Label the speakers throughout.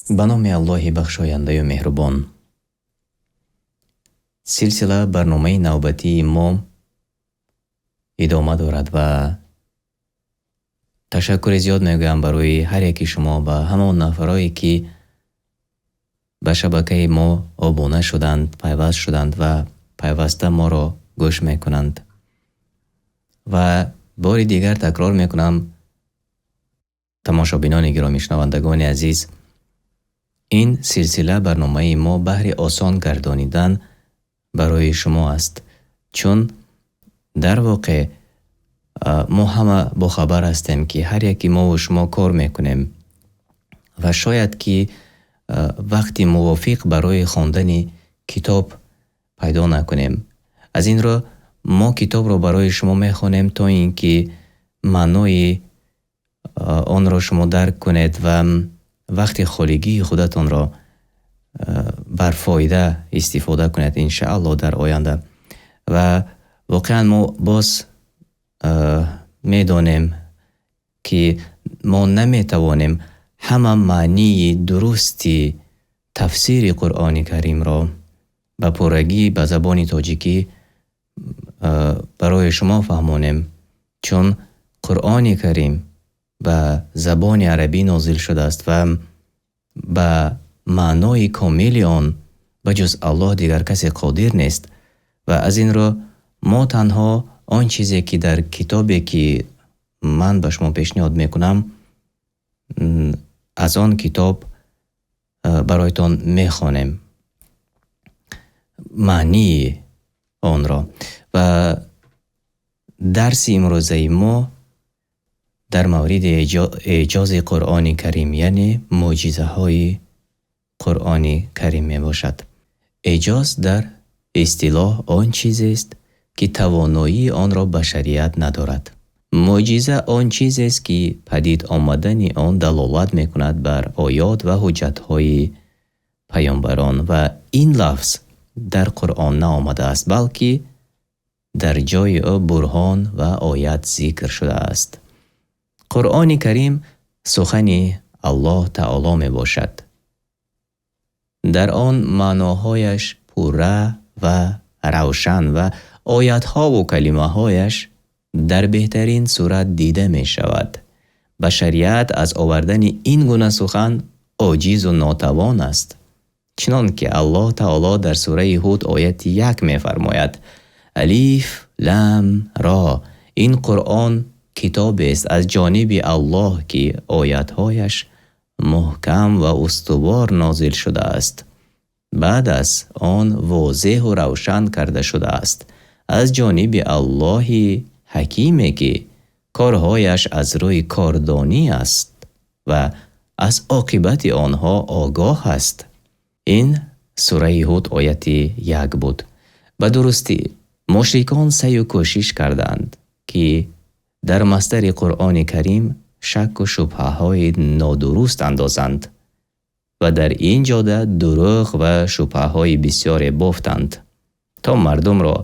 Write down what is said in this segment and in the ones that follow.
Speaker 1: Ба номи Аллоҳи бахшояндаю меҳрубон. Силсила барномаи навбатии мо идома дорад ва ташаккури зиёд мегӯям барои ҳар яки шумо ва ҳамон нафарое, ки ба шабакаи мо обуна шуданд, пайваст шуданд ва пайваста моро гӯш мекунанд. Ва бори дигар такрор мекунам, тамошобинони гиромӣ, шунавандагони азиз, ин силсила барномаи мо баҳри осон гардонидан барои шумо аст, чун дар воқеъ мо ҳама бохабар ҳастем, ки ҳар яки мову шумо кор мекунем ва шояд ки вақти мувофиқ барои хондани китоб пайдо накунем. Аз ин рӯ мо китобро барои шумо мехонем, то ин ки маънои онро шумо дарк кунед ва вақти холигии худатонро барфоида истифода кунед, иншааллоҳ, дар оянда. Ва воқеан мо боз медонем, ки мо наметавонем ҳама маънии дурусти тафсири Қуръони Каримро ба пуррагӣ ба забони тоҷикӣ барои шумо фаҳмонем, чун Қуръони Карим ба забони арабӣ нозил шудааст ва ба маънои комили он ба ҷуз Аллоҳ дигар касе қодир нест. Ва аз ин рӯ мо танҳо он чизе, ки дар китобе, ки ман ба шумо пешниҳод мекунам, аз он китоб бароятон мехонем маънии онро. Ва дарси имрӯзаи мо дар мавриди эъҷози Қуръони Карим, яъне мӯъҷизаҳои Қуръони Карим мебошад. Эъҷоз дар истилоҳ он чизест, ки тавоноии онро башарият надорад. Мӯъҷиза он чизест, ки падид омадани он далолат мекунад бар оёт ва ҳуҷҷатҳои паёмбарон, ва ин лафз дар Қуръон наомадааст, балки дар ҷои ӯ бурҳон ва оят зикр шудааст. Қуръони Карим сухани Аллоҳ Таоло мебошад. Дар он маъноҳояш пурра ва равшан ва оятҳову калимаҳояш дар беҳтарин сурат дида мешавад. Башарият аз овардани ин гуна сухан оҷизу нотавон аст. Чунон ки Аллоҳ Таоло дар сураи Ҳуд ояти 1 мефармояд: Алиф, Лам, Ро. Ин Қуръон китобест аз ҷониби Аллоҳ, ки оятҳояш муҳкам ва устувор нозил шудааст. Баъд аз он возеҳу равшан карда шудааст аз ҷониби Аллоҳи ҳакиме, ки корҳояш аз рӯи кордонӣ аст ва аз оқибати онҳо огоҳ аст. Ин сураи Ҳуд ояти 1 буд. Ба дурустӣ мушрикон саъю кӯшиш карданд, ки дар масдари Қуръони Карим шакку шубҳаҳои нодуруст андозанд ва дар ин ҷода дурӯғ ва шубҳаҳои бисёре бофтанд, то мардумро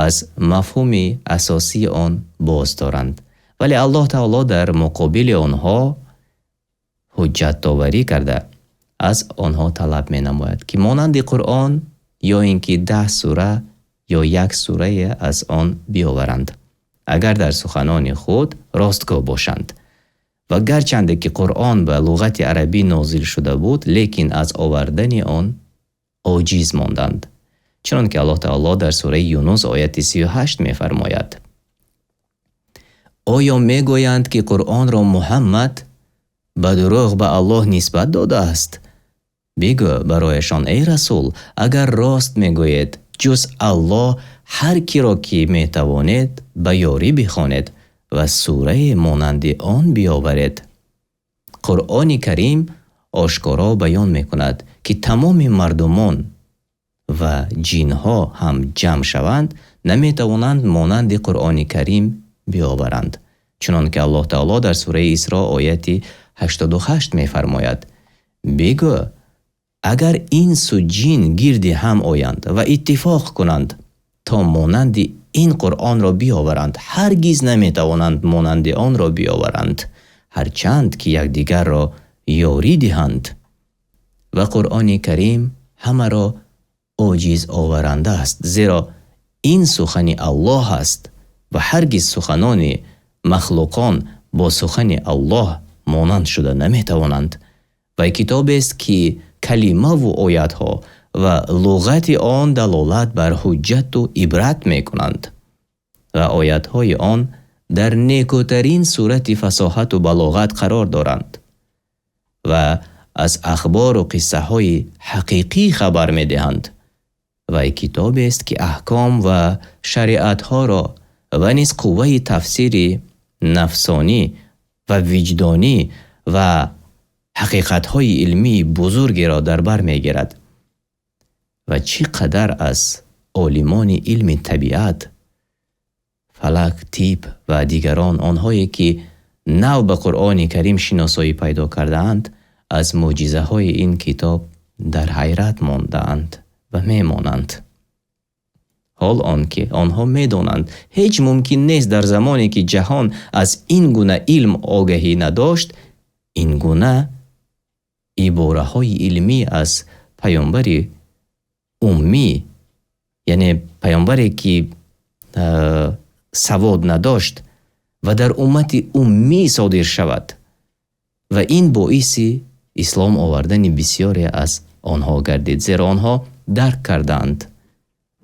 Speaker 1: аз мафҳуми асосии он боздоранд. Вале Аллоҳ Таоло дар муқобили онҳо ҳуҷҷатдоварӣ карда аз онҳо талаб менамояд, ки монанди Қуръон ё ин ки 10 сура ё як сурае аз он биёваранд, агар дар суханони худ ростгӯ бошанд. Ва гарчанде ки Қуръон ба луғати арабӣ нозил шуда буд, лекин аз овардани он оҷиз монданд. Чунон ки Аллоҳ Таоло дар сураи Юнус ояти 38 мефармояд: Оё мегӯянд, ки Қуръонро Муҳаммад ба дурӯғ ба Аллоҳ нисбат додааст? Бигӯ барояшон, эй Расул, агар рост мегӯед, ҷуз Аллоҳ ҳар киро ки метавонед ба ёрӣ бихонед ва сурае монанди он биёваред. Қуръони Карим ошкоро баён мекунад, ки тамоми мардумон ва ҷинҳо ҳам ҷамъ шаванд, наметавонанд монанди Қуръони Карим биёваранд. Чунон ки Аллоҳ Таоло дар сураи Исро ояти 88 мефармояд: Бигӯ, агар инсу ҷин гирди ҳам оянд ва иттифоқ кунанд, то монанди ин Қуръонро биёваранд, ҳаргиз наметавонанд монанди онро биёваранд, ҳарчанд ки якдигарро ёрӣ диҳанд. Ва Қуръони Карим ҳамаро оҷиз оваранда аст, зеро ин сухани Аллоҳ аст ва ҳаргиз суханони махлуқон бо сухани Аллоҳ монанд шуда наметавонанд. Ва китобест ки калима ва оятҳо ва луғати он далолат бар ҳуҷҷат ва ибрат мекунанд ва оятҳои он дар некӯтарин сурати фасоҳат ва балоғат қарор доранд ва аз ахбор ва қиссаҳои ҳақиқӣ хабар медиҳанд. Ва китобест ки аҳком ва шариатҳоро ва низ қувваи тафсири нафсонӣ ва виҷдонӣ ва ҳақиқатҳои илмии бузургеро дар бар мегирад. Ва чӣ қадар аз олимони илми табиат, фалак, тиб ва дигарон, онҳое ки нав ба Қуръони Карим шиносоӣ пайдо кардаанд, аз мӯъҷизаҳои ин китоб дар ҳайрат мондаанд ва мемонанд. Ҳол он ки онҳо медонанд ҳеҷ мумкин нест дар замоне ки ҷаҳон аз ин гуна илм огаҳӣ надошт, ин гуна ибораҳои илмӣ аз паёмбари уммӣ, яъне паёмбаре ки савод надошт ва дар уммати уммӣ содир шавад. Ва ин боиси ислом овардани бисёре аз онҳо гардид, зеро онҳо дарк карданд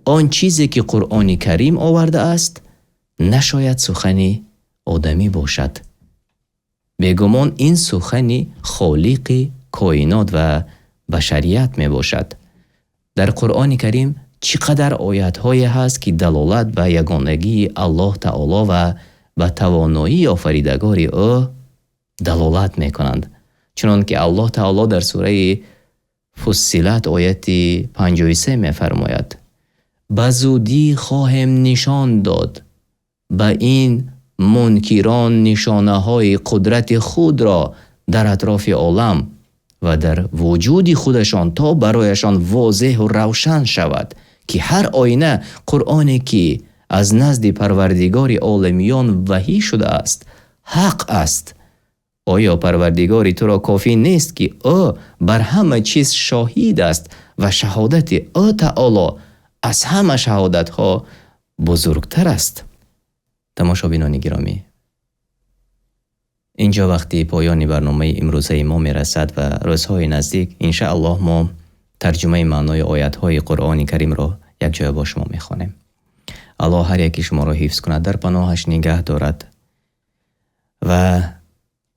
Speaker 1: он чизе ки Қуръони Карим овардааст нашояд сухани одамӣ бошад. Бегумон ин сухани Холиқи коинот ва башарият мебошад. Дар Қуръони Карим чӣ қадар оятҳое ҳаст ки далолат ба ягонагии Аллоҳ Таоло ва ба тавоноии офаридагори ӯ далолат мекунанд. Чунон ки Аллоҳ Таоло дар сураи Фуссилат ояти 53 мефармояд: ба зудӣ хоҳем нишон дод ба ин мункирон нишонаҳои қудрати худро дар атрофи олам ва дар вуҷуди худашон, то барояшон возеҳу равшан шавад ки ҳар оина Қуръоне ки аз назди Парвардигори оламиён ваҳй шудааст ҳақ аст. Оё Парвардигори туро кофӣ нест ки ӯ бар ҳама чиз шоҳид аст ва шаҳодати ӯ Таоло аз ҳама шаҳодатҳо бузургтар аст? Тамошобинони гиромӣ, инҷо вақти поёни барномаи имрӯзаи мо мерасад ва рӯзҳои наздик иншааллоҳ мо тарҷумаи маънои оятҳои Қуръони Каримро якҷоя бо шумо мехонем. Аллоҳ ҳар яки шуморо ҳифз кунад, дар паноҳаш нигаҳ дорад ва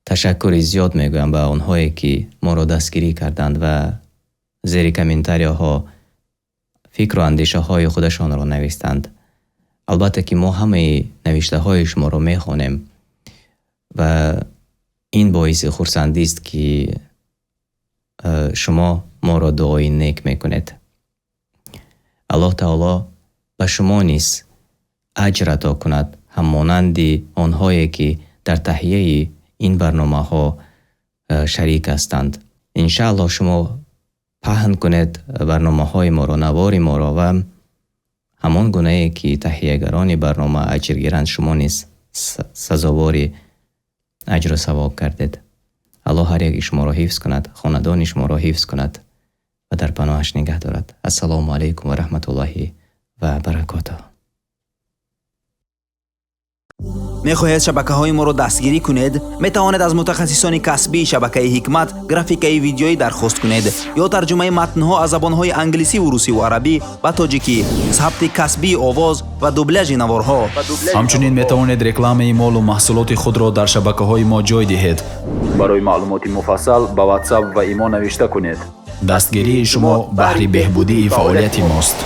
Speaker 1: ташаккури зиёд мегӯям ба онҳое ки моро дастгирӣ карданд ва зери комментарияҳо фикру андешаҳои худашонро навистанд. Албатта ки мо ҳамаи навиштаҳои шуморо мехонем ва ин боиси хурсандист ки шумо моро дуои нек мекунед. Аллоҳ Таоло ба шумо низ аҷр ато кунад, ҳаммонанди онҳое ки дар таҳияи ин барномаҳо шарик ҳастанд. Иншааллоҳ шумо паҳн кунед барномаҳои моро, навори моро ва ҳамон гунае ки таҳиягарони барнома аҷр гиранд, шумо низ сазовори аҷру савоб кардед. Аллоҳ ҳар яки шуморо ҳифз кунад, хонадони шуморо ҳифз кунад ва дар паноҳаш нигаҳ дорад. Ассалому алайкум ва раҳматуллоҳи ва баракотуҳ.
Speaker 2: Мехоҳед шабакаҳои моро дастгирӣ кунед? Метавонед аз мутахассисони касбии шабакаи Ҳикмат графикаи видеоӣ дархост кунед ё тарҷумаи матнҳо аз забонҳои англисӣ, русӣ ва арабӣ ба тоҷикӣ, сабти касбии овоз ва дубляжи наворҳо.
Speaker 3: Ҳамчунин метавонед рекламаи молу маҳсулоти худро дар шабакаҳои мо ҷой диҳед.
Speaker 4: Барои маълумоти муфассал ба WhatsApp ва Имо навишта кунед.
Speaker 3: Дастгирии шумо баҳри беҳбудии фаъолияти мост.